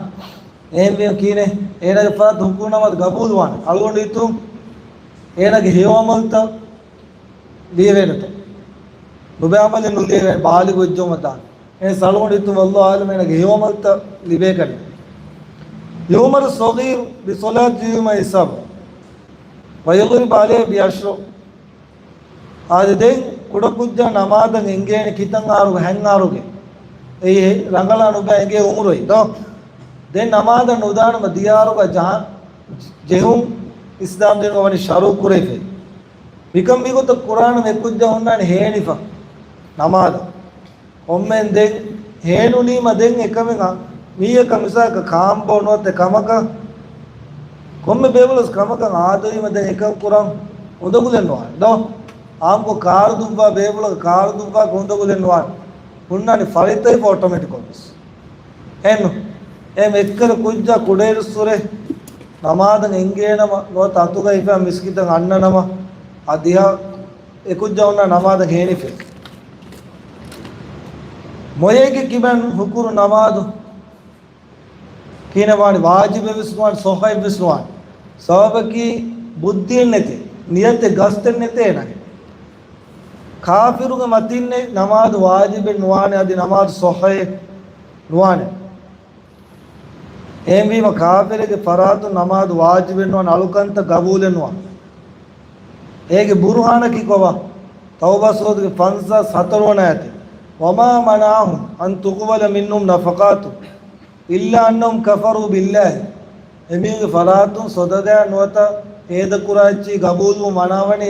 އެހެންވީމަ ކީނެ އޭނަގެ ފަރާތު ހުކުރު ނަމާދު ގަބޫލުވާނެ. އަޅުގަނޑު ހިތުން އޭނަގެ ހެޔޮ އަމަލުތައް ލިޔެވޭނެތަ؟ ނުބައި އަމަލެއް ނުލިޔެވޭނެ، ބާލިޣު ވެއްޖައުމަށް ދާނެ. އެ އަޅުގަނޑު ހިތުން ވައްލާހު އަޢުލަމް އޭނަގެ ހެޔޮ އަމަލުތައް ލިބޭކަށް. يؤمر الصغير بصلاة الجمعة سبع ويضرب عليه بعشر. އާދެ، ދެން ކުޑަކުއްޖާ ނަމާދަށް އެނގޭނެ ކިތަން އަހަރުގެ؟ ހަތް އަހަރުގެ. އެއީ ރަނގަޅާ ނުބައި އެނގޭ އުމުރު އެއީ ދޯ. ދެން ނަމާދަށް ނުދާނަމަ ދިޔާރުގަ ޖަހަ-، ޖެހުން އިސްލާމް ދީނުގަ ވަނީ ޝަރުޢު ކުރެވިފައި. މިކަން މިގޮތަށް ކުރާނަމަ އެ ކުއްޖާ ހުންނާނެ ހޭނިފަ ނަމާދަށް. ކޮންމެ ދެން ހޭނުނީމަ ދެން އެކަމެއް މީހަކަށް މިސާލަކަށް ކާންބޯ ނުވަތަ ކަމަކަށް ކޮންމެ ބޭބުޅަސް ކަމަކަށް އާދަވީމަ ދެން އެކަން ކުރަން އުނދަގުލެއް ނުވާނެ ދޯ. އާއްމުކޮށް ކާރު ދުއްވާ ބޭބުޅަކަށް ކާރު ދުއްވާކަށް އުނދަގުލެއް ނުވާނެ. ހުންނާނީ ފަރިތައް އޮޓޮމެޓިކް ކޮށްވެސް. އެން. އެ މެއްކަރު ކުއްޖާ ކުޑައިރުއްސުރެ ނަމާދަށް އެނގޭނަމަ ނުވަތަ އަތުގަ ހިފާ މިސްކިތަށް އަންނަނަމަ އަދިހަ އެ ކުއްޖާ އޮންނާ ނަމާދަށް ހޭނިފަ. މޮޔައެއްގެ ކިބައިން ހުކުރު ނަމާދު ކިހިނެއް ވާނީ؟ ވާޖިބެއް ވެސް ނުވާނެ، ޞައްޙައެއް ވެސް ނުވާނެ. ސަބަބަކީ ބުއްދިއެއް ނެތޭ، ނިޔަތެއް ގަސްތެއް ނެތޭ ނަގެ. ކާފިރުގެ މަތިންނެއް ނަމާދު ވާޖިބެއް ނުވާނެ، އަދި ނަމާދު ޞައްޙައެއް ނުވާނެ. އެހެންވީމަ، ކާފިރެއްގެ ފަރާތުން ނަމާދު ވާޖިބެއް ނުވާނެ، އަޅުކަންތައް ގަބޫލެއް ނުވާނެ. އޭގެ ބުރުހާނަކީ ކޮބާ؟ ތައުބާ ސޫރަތުގެ ފަންސާސް ހަތަރު ވަނަ އާޔަތެއް، وما منعهم أن تقبل منهم نفقاتهم إلا أنهم كفروا بالله. އެމީހުންގެ ފަރާތުން ޞަދަޤާ ނުވަތަ ހޭދަކުރާ އެއްޗެއް ގަބޫލުވުން މަނާވަނީ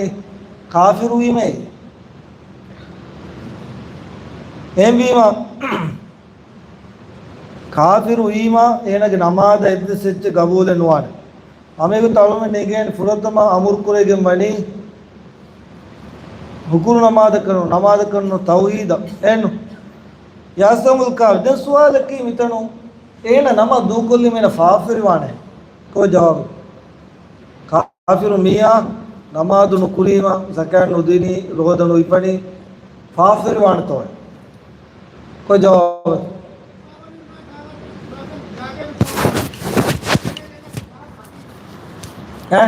ކާފިރުވީމައޭ. އެހެންވީމަ، ކާފިރު ވީމަ އޭނާގެ ނަމާދަށް އެއްވެސް އެއްޗެއް ގަބޫލެއް ނުވާނެ. ހަމައެގޮތަށް އަޅުމެން ނެގޭނެ ފުރަތަމަ އަމުރު ކުރެވިގެން ވަނީ ހުކުރު ނަމާދަކަށް ނޫން، ނަމާދަކަށް ނޫން، ތައުހީދަށް. އެއްނު. ޔަސްއަމުލް ކާފިރު. ދެން ސުވާލަކީ މިތަނު އޭނަ ނަމާދު ދޫކޮށްލީމަ އޭނަ ފާފަވެރިވާނެ؟ ކޮބާ ޖަވާބު؟ ކާފިރު މީހާ ނަމާދު ނުކުރީމަ، ޒަކާތް ނުދިނީ، ރޯދަ ނުހިފަނީ، ފާފަވެރިވާނެތޯ؟ ކޮބާ ޖަވާބު؟ އެ؟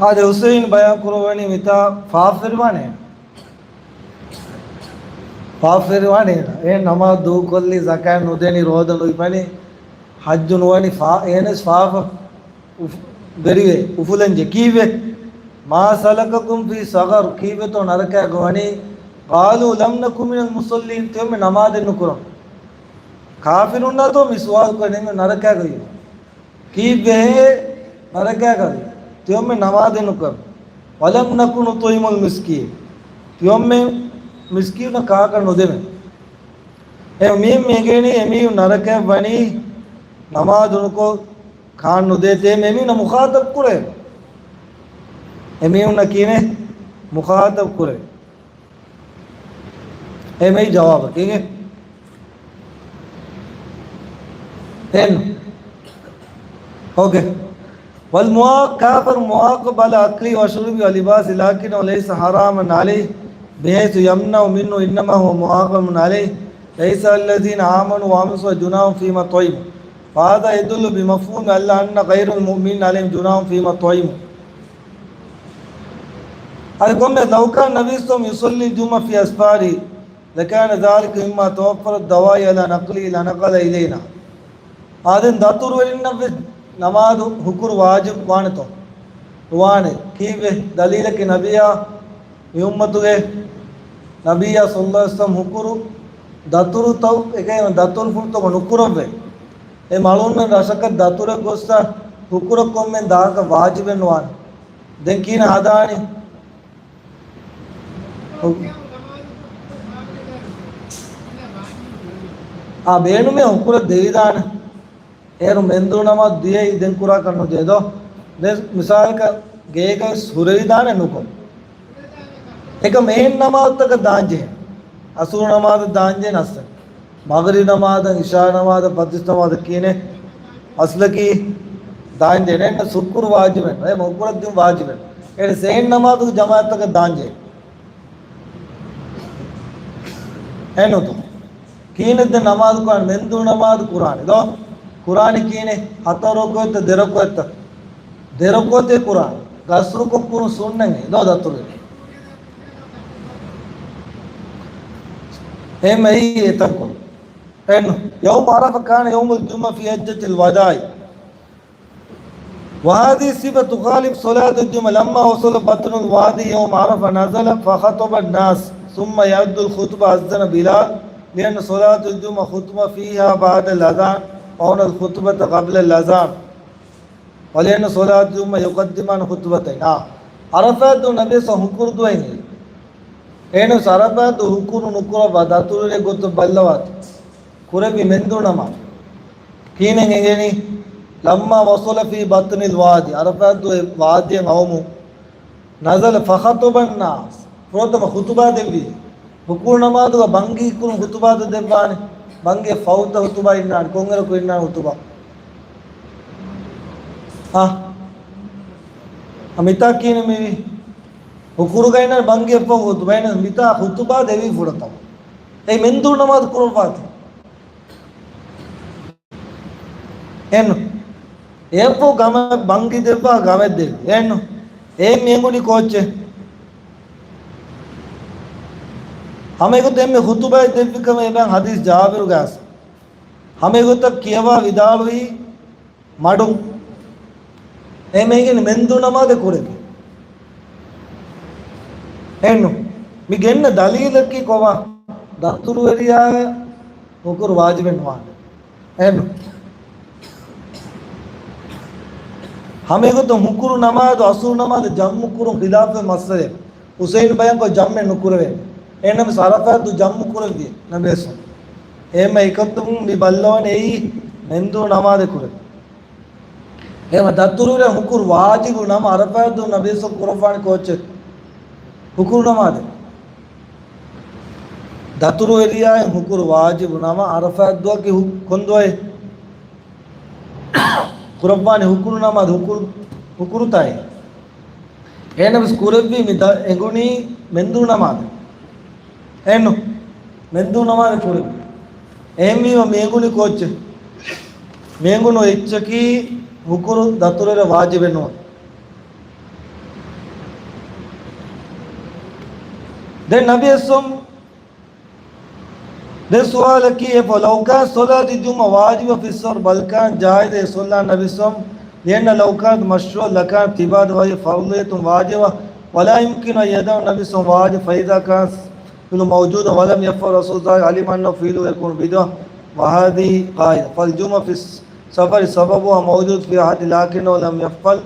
އާދެ، ހުސެއިން ބަޔާން ކުރައްވަނީ މިތާ ފާފަވެރިވާނެ. ފާފަވެރިވާނެ. އޭނަ ނަމާދު ދޫކޮށްލީ، ޒަކާތް ނުދެނީ، ރޯދަ ނުހިފަނީ، ޙައްޖު ނުވަނީ، ފާ-، އޭނަސް ފާފަ އުފް-، ވެރިވޭ، އުފުލަންޖެ. ކީއްވެ؟ ما سلككم في سقر؟ ކީއްވެތޯ ނަރަކައިގަ ވަނީ؟ قالوا لم نك من المصلين. ތިޔޮމެ ނަމާދެއް ނުކުރަން. ކާފިރުންނާތޯ މި ސުވާލު ކުރަނީ ނަރަކައިގަ ވީމަ. ކީއްވެހޭ ނަރަކައިގަ ތިޔޮމެ ނަމާދެއް ނުކުރަން؟ ولم نك نطعم المسكين. ތިޔޮމެ މިސްކީނުންނަށް ކާކަށް ނުދެމެ. އެ މީ މިގޭނީ އެމީހުން ނަރަކައަށް ވަނީ ނަމާދު ނުކޮށް ކާން ނުދޭތޭ އެމީހުންނަށް މުޚާތަބް ކުރޭ. އެމީހުންނަށް ކީނެ މުޚާތަބް ކުރޭ. އެ މެއި ޖަވާބަކީ. އެން. އޯކޭ. والمعاق-، كافر معاقب على أكله وشربه ولباسه، لكنه ليس حراما عليه بحيث يمنع منه، إنما هو معاقب عليه، ليس على الذين آمنوا وعملوا الصالحات جناح فيما طعموا. فهذا يدل بمفهومه على أن غير المؤمنين عليهم جناح فيما طعموا. އަދި ކޮންމެ، لو كان النبي صلى الله عليه وسلم يصلي الجمعة في أسفاره لكان ذلك مما توفرت الدواعي على نقله لنقلها إلينا. އާދެން ދަތުރުވެރިންނަށްވެސް ނަމާދު ހުކުރު ވާޖިބު ވާނެތޯ؟ ނުވާނެ. ކީއްވެ؟ ދަލީލަކީ ނަބިއްޔާ މި އުއްމަތުގެ ނަބިއްޔާ صلى الله عليه وسلم ހުކުރު ދަތުރުތައް އެކައި ދަތުރުފުޅުތަކު ނުކުރައްވޭ. އެ މަޅުންނަށް ރަށަކަށް ދަތުރެއް ގޮއްސަ ހުކުރަށް ކޮންމެ ދާކަށް ވާޖިބެއް ނުވާނެ. ދެން ކީނަ ހަދާނީ؟ އާ، ބޭނުމޭ ހުކުރަށް ދެވިދާނެ. އޭރު މެންދުރު ނަމާދު ދިޔައީ ދެން ކުރާކަށް ނުދޭ ދޯ. ދެން މިސާލަކަށް ގޭގައި ހުރެވިދާނެ ނުކޮށް. އެކަމް އެހެން ނަމާދުތަކަށް ދާންޖެހޭ. އަސުރު ނަމާދަށް ދާންޖެހޭ އަސްލަ. މަޣްރިބް ނަމާދަށް، އިޝާ ނަމާދަށް، ފަތިސް ނަމާދަށް ކީނެ އަސްލަކީ ދާންޖެހޭ. އެންނަ ހުކުރު ވާޖިބެއް. އެ ހުކުރަށް ދިން ވާޖިބެއް. އެ ސޭން ނަމާދުގެ ޖަމާޢަތްތަކަށް ދާންޖެހޭ. އެނުދު. ކީނެ ދެ ނަމާދު ކުރާނެ، މެންދުރު ނަމާދު ކުރާނެ ދޯ؟ ކުރާނެ ކީނެ ހަތަރު ރަކުޢަތްތަ ދެ ރަކުޢަތްތަ؟ ދެ ރަކުޢަތެއް ކުރާނެ. ގަސްރުކޮށް ކުރުން ސުންނަތް ދޯ ދަތުރު. އެހެން އެއީ އެތަންކޮޅު. އެން، يوم عرفة كان يوم الجمعة في حجة الوداع. وهذه الصفة تخالف صلاة الجمعة. لما وصل بطن الوادي يوم عرفة نزل فخطب الناس ثم يؤدي الخطبة أذن بلال لأن صلاة الجمعة خطبة فيها بعد الأذان وهنا الخطبة قبل الأذان ولأن صلاة الجمعة يقدمان خطبتين. އާ، ޢަރަފާތު ނަބީ ސަ ހުކުރު ދުވަހެއް. އެހެނަސް ޢަރަފާތު ހުކުރު ނުކުރައްވާ ދަތުރުވެރި ގޮތަށް ބައްލަވާތި. ކުރެއްވި މެންދުރު ނަމާދު. ކީނެއް އެނގޭނީ؟ لما وصل في بطن الوادي، ޢަރަފާތު ވާދިއަށް އައުމުން، نزل فخطب الناس، ފުރަތަމަ ޚުތުބާ ދެއްވި. ރުކޫޢު ނަމާދުގަ ބަންގި ކުރުން ޚުތުބާތައް ދެއްވާނެ. ބަންގި ފަހުތަ ޚުތުބާ އިންނާނެ. ކޮންއިރަކު އިންނާނެ ޚުތުބާ؟ އާ. އަ، މިތާ ކީނެއް މިވީ. ހުކުރުގަ އިންނާނެ ބަންގި ފަހު ޚުތުބާ އިންނާނެ. މިތާ ޚުތުބާ ދެވީ ފުރަތަމަ. އެ މެންދުރު ނަމާދު ކުރައްވާތި. އެން. އެއަށްފަހު ގަމަ ބަންގި ދެއްވާ ގަމެއް ދެވި. އެއްނު. އޭން މި އެނގުނީ ކޯއްޗެއް؟ ހަމަ އެގޮތަށް އެންމެ ޚުތުބައެއް ދެއްވި ކަމެއް އެބައިން ޙަދީޘް ޖާބިރުގެ އަސް. ހަމަ އެގޮތަށް ކިޔަވާ ވިދާޅުވީ މަޑުން. އެ މީހެއްގެ މެންދޫ ނަމާދެއް ކުރެއްވި. އެއްނު. މި ގެންނަ ދަލީލަކީ ކޮބާ؟ ދަތުރުވެރިޔާއަށް ހުކުރު ވާޖިބެއް ނުވާނެ. އެއްނު. ހަމަ އެގޮތުން ހުކުރު ނަމާދު އަސުރު ނަމާދު ޖަމްޢު ކުރުން ޚިލާފެއް މައްސަލައެއް. ޙުސައިން ބަޔާންކޮށް ޖަމްޢެއް ނުކުރެވޭ. އެހެންނަމަވެސް ޢަރަފާތު ޖަމްޢު ކުރެއްވި ނަބީސް. އެހެންމަ އެކަންތައް މި ބައްލަވަން އެއީ މެންދޫ ނަމާދެއް ކުރެއްވި. އެހެންމަ ދަތުރުވެރި ހުކުރު ވާޖިބު ނަމަ ޢަރަފާތު ނަބީސް ކުރައްވާނެ ކޯއްޗެއް؟ ހުކުރު ނަމާދެއް. ދަތުރުވެރިޔާއިން ހުކުރު ވާޖިބު ނަމަ ޢަރަފާތު ދުވަހަކީ ހު-، ކޮން ދުވަހެއް؟ ކުރައްވާނެ ހުކުރު ނަމާދު ހުކުރު، ހުކުރުތާއި. އެހެނަސް ކުރެއްވީ މި ދަ-، އެނގުނީ މެންދޫ ނަމާދު. އެންނު. މެންދޫ ނަމާދު ކުރެއްވީ. އެހެންވީމަ މި އެނގުނީ ކޯއްޗެއް؟ މި އެނގުނު އެއްޗަކީ ހުކުރު ދަތުރުވެރި ވާޖިބެއް ނޫން. ދެން ނަބީ އެއްސުން ދެ ސުވާލަކީ، އެ ފަ-، لو كانت صلاة الجمعة واجبة في السفر بل كان جائز صلى النبي صلى الله عليه وسلم، لأن لو كانت مشروعة لكانت عبادة وهي فرضية واجبة، ولا يمكن أن يدع النبي صلى الله عليه وسلم واجب، فإذا كان الفعل موجودا ولم يفعل رسول الله علم أنه فعله يكون بدعة، وهذه قاعدة، فالجمعة في السفر سببها موجود في العهد لكنه لم يفعل،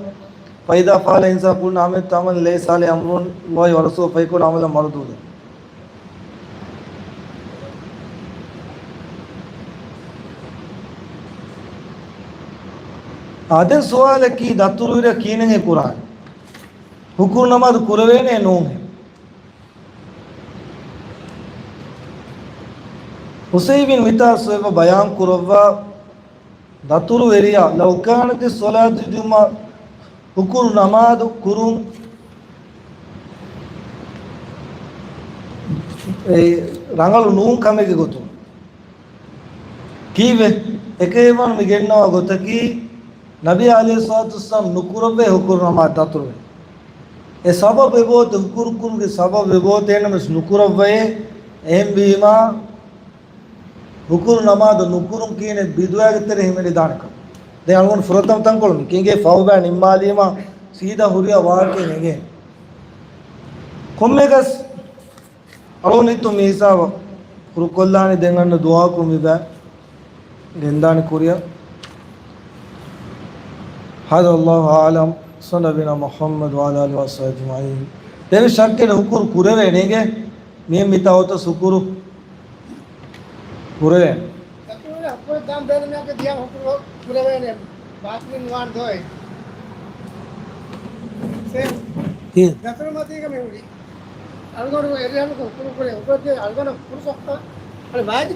فإذا فعل الإنسان قلنا عملت عملا ليس عليه أمر الله ورسوله فيكون عملا مردودا. އާދެން ސުވާލަކީ ދަތުރުވެރިޔާ ކިހިނެއް ކުރާނެ؟ ހުކުރު ނަމާދު ކުރެވޭނެ ނޫން. އުސައިމީން މިތާ ސޮއިބަ ބަޔާން ކުރައްވާ ދަތުރުވެރިޔާ، لو كانت صلاة الجمعة، ހުކުރު ނަމާދު ކުރުން އެ ރަނގަޅު ނޫން ކަމެއްގެ ގޮތުން. ކީއްވެ؟ އެކައިވާން މި ގެންނަވާ ގޮތަކީ، ނަބީ ޢަލައިހިއްޞަލާތު ވައްސަލާމް ނުކުރައްވައި ހުކުރު ނަމާދު ދަތުރުވެ. އެ ސަބަބު އެބައޮތޭ، ހުކުރު ކުރުމުގެ ސަބަބު އެބައޮތޭ ނަމަވެސް ނުކުރައްވައޭ. އެހެންވީމާ، ހުކުރު ނަމާދު ނުކުރުން ކީނެ ބިދުޢައިގެ ތެރެ ހިމެނިދާނެކަން. ދެން އަޅުގަނޑު ފުރަތަމަ ތަންކޮޅު މި ކިނގޭ ފަހުބައި ނިންމާލީމަ ސީދާ ހުރިހާ ވާހަކައެއް ނެގޭ. ކޮންމެއަކަސް އަޅުގަނޑު ހިތުން މި ހިސާބަށް ކުރުކޮށްލާނީ ދެން އަންނަ ދުޢާކު މި ބައި ގެންދާނެ ކުރިއަށް. هذا والله أعلم. صلى نبينا محمد وعلى آله وصحبه أجمعين. ދެން ޝައްކެއް ހުކުރު ކުރެވޭނެގެ މި މިތާ ހޮތަސް ހުކުރު ކުރެވޭނެ. ދަތުރު ހުކުރު ދާން ބޭނުމެއްގެ ދިޔަ ހުކުރު ކުރެވޭނެ ބާތިލް ނުވާނެ ދޯއޭ. ސޭ. ކީ؟ ދަތުރު މަތީގަ މި ހުރި. އަޅުގަނޑު އެރިހަމަކު ހުކުރު ކުރޭ. ހުކުރު ދޭ އަޅުގަނޑަށް ހުކުރު ސޮއްކަ. އަޅެ ވާޖި